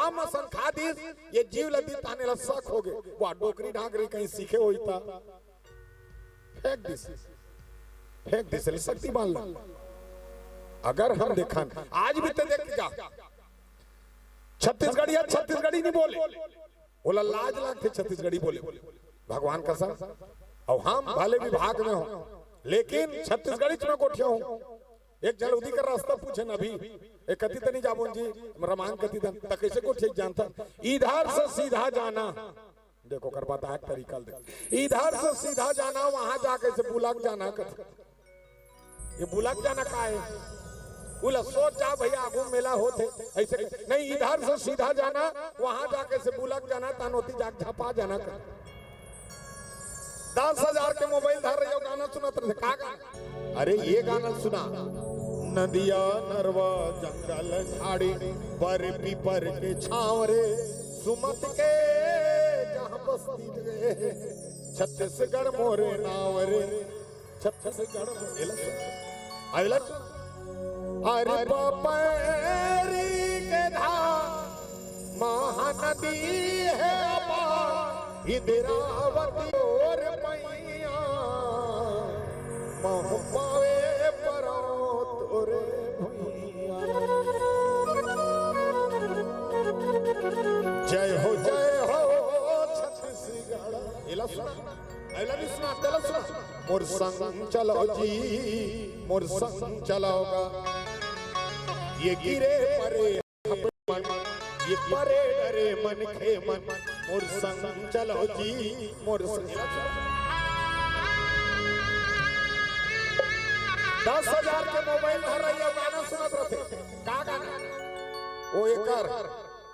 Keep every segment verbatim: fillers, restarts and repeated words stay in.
आम असन खा दिस, ये जीव ल दिस, ताने ल शक होगे, वाह, डोकरी ढांकरी कहीं सीखे होही त। फेंक दिस, फेंक दिस, ले शक्तिमान ल। अगर हम देखन, आज भी ते देख के जा, छत्तीसगढ़िया छत्तीसगढ़ी नहीं बोले, ओला लाज लागथे छत्तीसगढ़ी बोले, भगवान कसम। अउ हम भले विभाग में हों, लेकिन छत्तीसगढ़ीच में गोठियाहूं। एक झन उदी कर रास्ता पूछेन अभी, "ए, कति तनी जाबोन जी, रमांग कति तन, त कइसे गोठिया जानथस?" "इधर से सीधा जाना।" देखो, ओकर बताए के तरीका ल देख। "इधर से सीधा जाना, वहां जाके से बुलक जाना," कथे। ये बुलक जाना का हे? ओला सोच जा भैया, आगू मेला होत हे, ऐसे कहे, "नहीं, इधर से सीधा जाना, वहां जाके से बुलक जाना, तान ओती जाके झपा जाना," कहे। दस हजार के मोबाइल धर रहे हो, गाना सुनत रहे, का गाना? अरे ये गाना सुना, नदिया नरवा जंगल झाड़ी, बर पीपर के छांव रे, सुमत के जहां बस्ती रे, छत्तीसगढ़ मोरे नाव रे। छत्तीसगढ़ में एला सुन। आ एला सुन। अरे पपैरी के धार महानदी हे अपार, इंदिरावती और पैया, महु पावे परो तोरे भुइया। जय हो, जय हो छत्तीसगढ़। एला सुना। अगला भी सुना, तेला सुना। मोर संग चलो जी, मोर संग चलो गा। ये गिरे परे मन, ये परे डरे मनखे मन, मोर संग चलो जी, मोर संग। दस हजार के मोबाइल धर रही है, गाना सुनत रथे। का गाना? ओ एकर,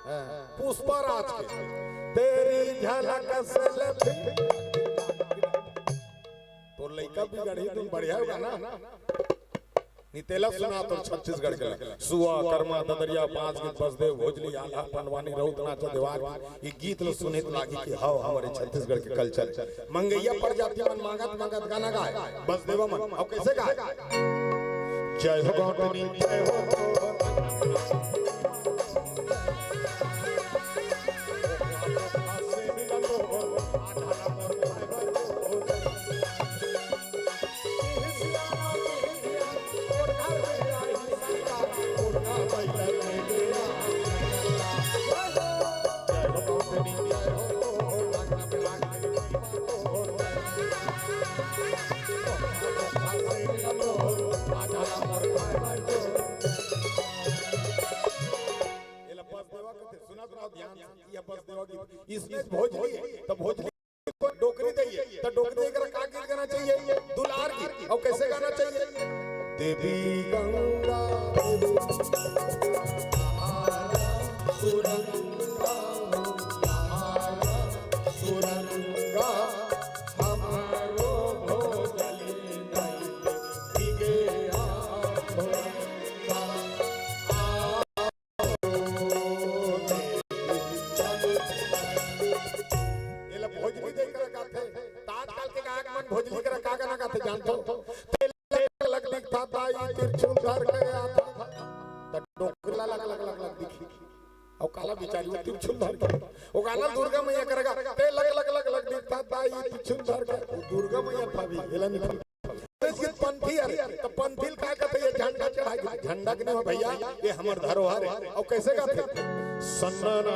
हाँ, पुष्पा राज के, तेरी झलक से लभी। तोर लइका बिगड़ही, तुम बढ़िया होगा ना। नितेला सुना तोर छत्तीसगढ़ के सुआ, कर्मा, ददरिया, बांस गीत, बसदेव, भोजली, आल्हा, पंडवानी, राउत नाचा, देवार। ये गीत ल सुने त लागी कि हव, हमरे छत्तीसगढ़ के कल्चर। मंगैया प्रजाति मन मांगत मांगत गाना गाय, बसदेवा मन। अब कैसे गाय? जय हो गौतमी, जय हो। एला बसदेवा कथे, सुना, सुना ध्यान से, ये बसदेवा गीत। इसमें भोजली है, तो भोजली डोकरी दे, तो डोकरी दे करा का गीत गाना चाहिए? दुलार गीत। और कैसे गाना चाहिए? देवी गंगा, देवी सुरंगा, सुरंगा, हमारो भोजली नहीं, भीगे आंखों का। एला भोजली दे करा गाथे। त आजकल के गायक मन भोजली करा का गाना गाथे जानथो? तेल लग लग दिखता दाई तिरछुल धर के आता। त डोकरी ला लग लग लग लग दिखी। अउ काला बिचारी वो तिरछुल धर के। वो गाना दुर्गा मैया करा गा। तेल लग लग लग लग दिखता दाई तिरछुल धर के। वो दुर्गा मैया था भी, एला नहीं। इसके पंथी, अरे, तो पंथी ल का कहते? ये झंडा चढ़ा के, झंडा के नहीं हो भैया, ये हमर धरोहर है। और कैसे कहते? सन्नाना।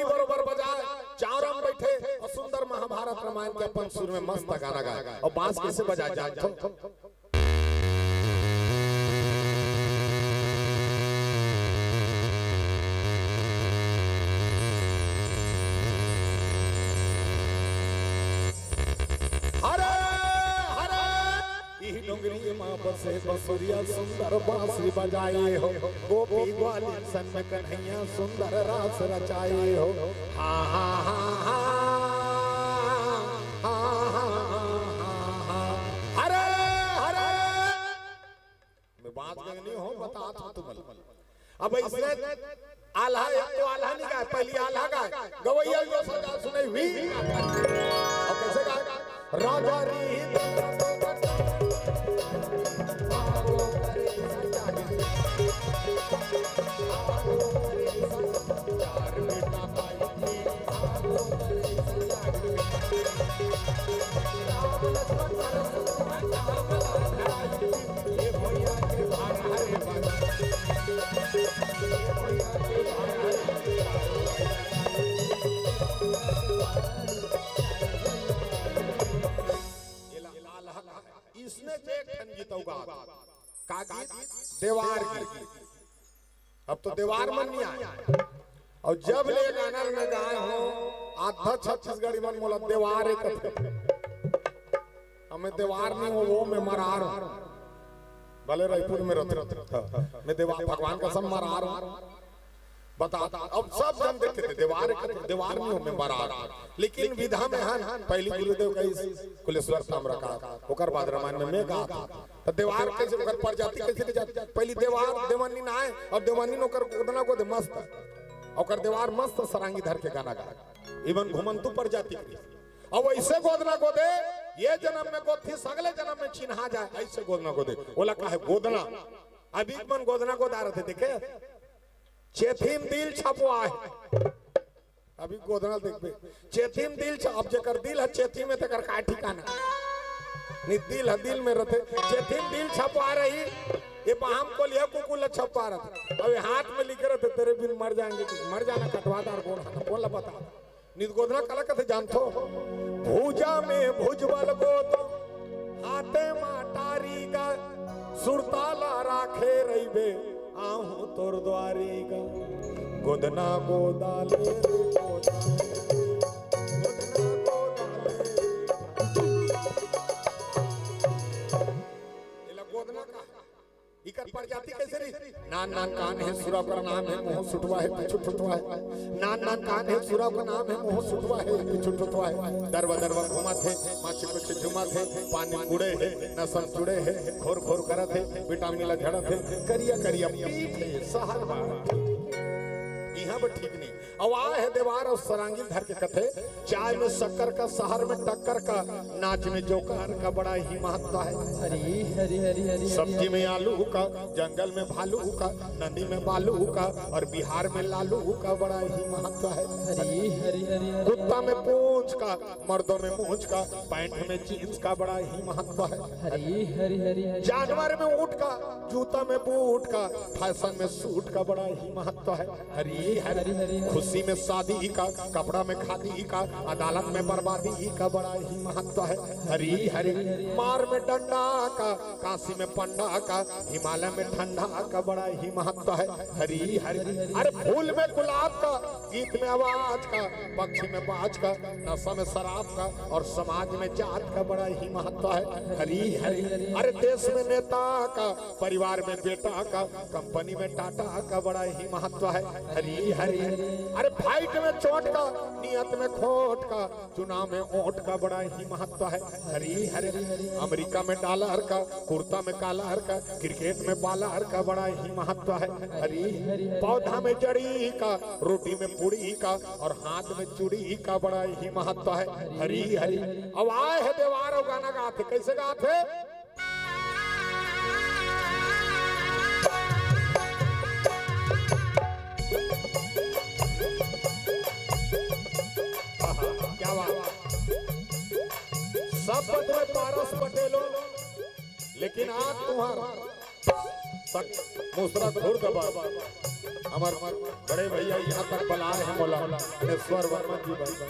बरोबर बजाए, चांवरा म बइठे अउ सुंदर महाभारत रामायण के अपन सुर में मस्त गाना गाए। अउ बांस कइसे बजाए जानथो? हरे, हरे, इही डोंगरी मा बसे बसुरिया सुंदर बांसुरी बजाए हो। गोपी ग्वालिन संग में कन्हैया सुंदर रास रचाए हो। हा, हा, हा, हा। हरे, हरे। मैं बांस गए नहीं हो, बतात हो तुमन। अब अइसे आल्हा, एक तो आल्हा नहीं गाए, पहिली आल्हा गाए, गवइया जो सजा सुनई हुई। अउ कइसे गाए? राजा री इसने जे एक ठन गीत अउ गात। का गीत? देवार गीत। अब तो देवार मन नहीं आए। अउ जब ले गाना ल मैं गाए हो, आधा छत्तीसगढ़ी मन मोला देवार एक कथे। अब मैं देवार नहीं हो, वो मैं मरार हो। भले रायपुर में रहते, मैं देवार, भगवान कसम मरार हो। बता, अब सब जन देखे थे, देवार एक कथे, देवार नहीं हो, मैं मरार। लेकिन विधा में हन, पहिली गुरुदेव कहिस, कुलेश्वर ताम्रकार, ओकर बाद रामायण में मैं गात। त देवार कइसे, ओकर प्रजाति कइसे ले जात? पहिली देवार, देवानिन आए अउ देवानिन ओकर गोदना गोदे मस्त। ओकर देवार मस्त सरांगी धर के गाना गाए। इमन घुमंतू प्रजाति के। अउ अइसे गोदना गोदे, ये जनम में गोदथी, अगले जनम में चिन्हा जाए, अइसे गोदना गोदे। ओला कहे गोदना। अभी मन गोदना गोदा रथे, देखे? चेथी म दिल छपवाए। अभी गोदना देखबे, चेथी म दिल छ-, अब जेकर दिल हे चेथी में, तेकर का ठिकाना? नहीं, दिल हे, दिल में रथे। चेथी म दिल छपवा रही, ये बाहम कोलिया कुकुर ल छपवा रथे। अब ये हाथ में लिखे रथे, "तेरे बिन मर जाएंगे।" मर जाना, कटवा दार गोड़ हाथ, बोल बता। नित गोदना काला कथे जानथो? भुजा में भुजबल गोदो, हाथे मा टारी गा, सुरता ला राखे रहिबे, आहूं तोर द्वारी गा। गोदना गोदा ले रे गोदा, गोदना गोदा ले। एला गोदना का इकर प्रजाति कइसे रही? नान नान कान हे सुरा ओकर नाम हे, मुंह सुटवा हे पीछू ठुटवा हे। नान नान कान हे सुरा ओकर नाम हे, मुंह सुटवा हे पीछू ठुटवा हे। दरवा दरवा घुमत हे, माछी कुछ झुमत हे, पानी कुड़े हे, नसम चुड़े हे, घोर घोर करत हे, विटामिन ला झड़त हे, करिया करिया पीठ हे, सहर बार। इहां बर ठीक नहीं। अउ आए हे देवार अउ सरांगी ल धर के कथे, चाय में शक्कर का, शहर में टक्कर का, नाच में जोकर का बड़ा ही महत्व हे। हरी, हरी, हरी, हरी, सब्जी हरी। में आलू का, जंगल में भालू का, नदी में बालू का अउ बिहार में लालू का बड़ा ही महत्व हे। हरी, हरी, हरी, हरी। कुत्ता में पूंछ का, मर्दों में मूंछ का, पैंट में जींस का बड़ा ही महत्व हे। हरी, हरी, हरी, हरी। जानवर में ऊंट का, जूता में बूट का, फैशन में सूट का बड़ा ही महत्व हे। हरी हरी। हरी हरी। खुशी में शादी का, कपड़ा में खादी का, अदालत में बर्बादी का बड़ा ही महत्व हे। हरी हरी। मार में डंडा का, काशी में पंडा का, हिमालय में ठंडा का बड़ा ही महत्व हे। हरी हरी। अरे फूल में गुलाब का, गीत में आवाज का, पक्षी में बाज का, नशा में शराब का अउ समाज में जात का बड़ा ही महत्व हे। हरी हरी। अरे देश में नेता का, परिवार में बेटा का, कंपनी में टाटा का बड़ा ही महत्व हे। हरी हरी। अरे फाइट में चोट का, नियत में खोट का, चुनाव में ओट का बड़ा ही महत्व हे। हरी हरी। अमेरिका में डॉलर का, कुर्ता में कॉलर का, क्रिकेट में बॉलर का बड़ा ही महत्व हे। हरी। पौधा में जड़ी का, रोटी में पूड़ी का अउ हाथ में चूड़ी का बड़ा ही महत्व हे। हरी हरी। अउ आए हे देवार अउ गाना गाथे, कइसे गाथे? आहा, क्या बात। सब पद में पारस पटेलो, लेकिन आज तुम्हारा सक-, मुसरा खुर्द पर हमर बड़े भैया यहाँ तक बलाए हे मोला, मनेश्वर वर्मा जी भाई।